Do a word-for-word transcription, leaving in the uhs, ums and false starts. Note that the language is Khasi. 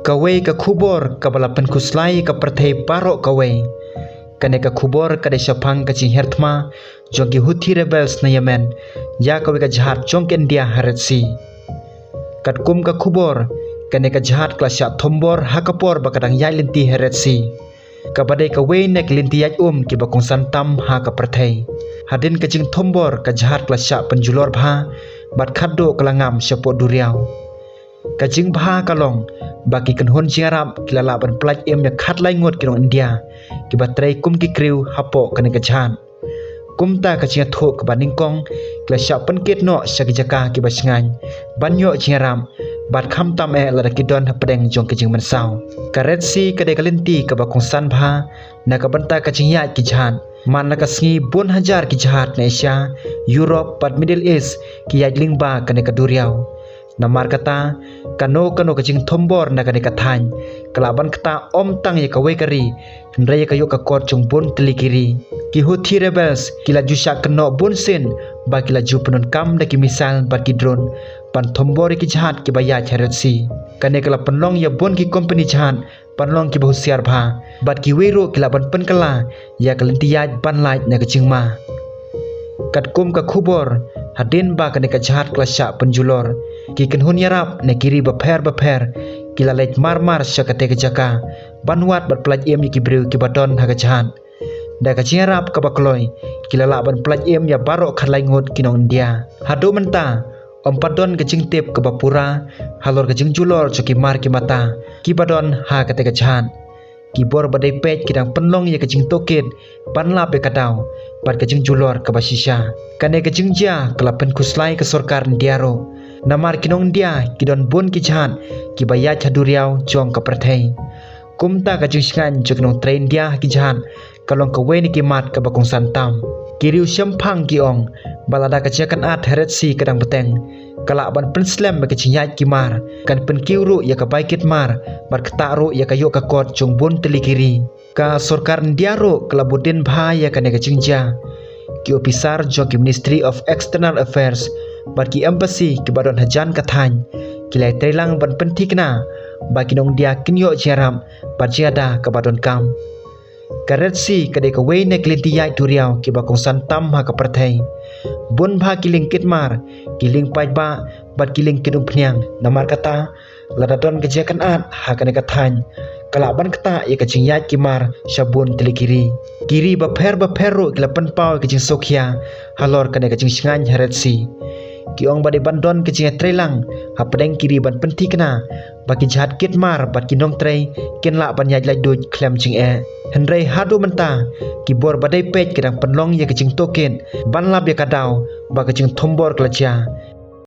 Kawei ka khubor kaba la pynkhuslai ka pyrthei baroh kawei. Kane ka khubor ka dei shaphang ka jinghiar thma jong ki Houthi rebels na Yemen ïa kawei ka jahaj jong ka India ha Red Sea. Katkum ka khubor, kane ka jahaj ka la shah thombor ha ka por ba ka dang ïaid lynti ha Red Sea, kaba dei kawei na ki lynti ïaid um kiba kongsan tam ha ka pyrthei. Hadien ka jingthombor, ka jahaj ka la shah pynjulor bha bad khatduh ka la ngam shapoh duriaw. Ka jingbha ka long ba ki kynhun jingïarap ki la lah ban pyllait im ïa khatlai ngut ki nong India kiba trei kum ki crew hapoh kane ka jahaj. Kumta ka jingïathuh kaba nyngkong, ki la shah pynkit noh sha ki jaka kiba shngaiñ ban ïoh jingïarap, bad khamtam eh lada ki don hapdeng jong ki jingmynsaw. Ka Red Sea ka dei ka lynti kaba kongsan bha na ka bynta ka jingïaid ki jahaj. Man la ka sngi, bun hajar ki jahaj na Asia, Europe bad Middle East ki ïaid lyngba kane ka duriaw. Namar kata, kano kano ka jingthombor na kane ka thaiñ ka lah ban ktah ym tang ïa kawei ka ri, hynrei ïa ka ïoh ka kot jong bun tylli ki ri. Ki Houthi rebels ki la ju shah kynnoh bunsien ba ki la ju pyndonkam da ki missile bad ki drone ban thombor ïa ki jahaj kiba ïaid ha Red Sea. Kane ka la pynlong ïa bun ki kompani jahaj ban long kiba husiar bha, bad kiwei ruh ki lah ban pynkylla ïa ka lynti ïaid ban lait na ka jingma. Katkum ka khubor, hadien ba kane ka jahaj ka la shah pynjulor, ki kynhun ïarap na ki ri bapher bapher ki la leit mar mar sha katei ka jaka ban wad bad pyllait im ïa ki briew kiba don ha ka jahaj. Da ka jingïarap kaba kloi, ki la lah ban pyllait im ïa baroh khatlai ngut ki nong India. Haduh mynta, ym pat don ka jingtip kaba pura halor ka jingjulor jong ki mar ki mata kiba don ha katei ka jahaj. Ki bor ba dei peit ki dang pynlong ïa ka jingtohkit ban lap ïa ka daw bad ka jingjulor kaba shisha. Kane ka jingjia ka la pynkhuslai ka sorkar India ruh, namar ki nong India ki don bun ki jahaj kiba ïaid ha duriaw jong ka pyrthei. Kumta ka jingshngaiñ jong ki nongtrei India ha ki jahaj ka long kawei na ki mat kaba kongsan tam. Ki riew shemphang ki ong ba lada ka jingïakynad ha Red Sea ka dang bteng, ka lah ban pynslem ïa ka jingïaid ki mar, kan pynkiew ruh ïa ka bai kit mar, bad ktah ruh ïa ka ïoh ka kot jong bun tylli ki ri. Ka sorkar India ruh ka la bud dien bha ïa kane ka jingjia. Ki ophisar jong ki Ministry of External Affairs bad ki embassy kiba don hajan ka thaiñ ki la ïatreilang ban pynthikna ba ki nong India kin ïoh jingïarap bad jingïada kaba donkam. Ka Red Sea ka dei kawei na ki lynti ïaid duriaw kiba kongsan tam ha ka pyrthei. Bun bha ki lieng kit mar, ki lieng paidbah bad ki lieng kit umphniang. Namar kata, lada don ka jingïakynad ha kane ka thaiñ, ka lah ban ktah ïa ka jingïaid ki mar sha bun tylli ki ri. Ki ri bapher bapher ruh ki la pynpaw ïa ka jingsngewkhia halor kane ka jingshngaiñ ha Red Sea. Ki ong ba dei ban don ka jingïatreilang hapdeng ki ri ban pynthikna ba ki jahaj kit mar bad ki nongtrei kin lah ban ïaid laitluid khlem jingeh. Hynrei haduh mynta, ki bor ba dei peit ki dang pynlong ïa ka jingtohkit ban lap ïa ka daw ba ka jingthombor ka la jia.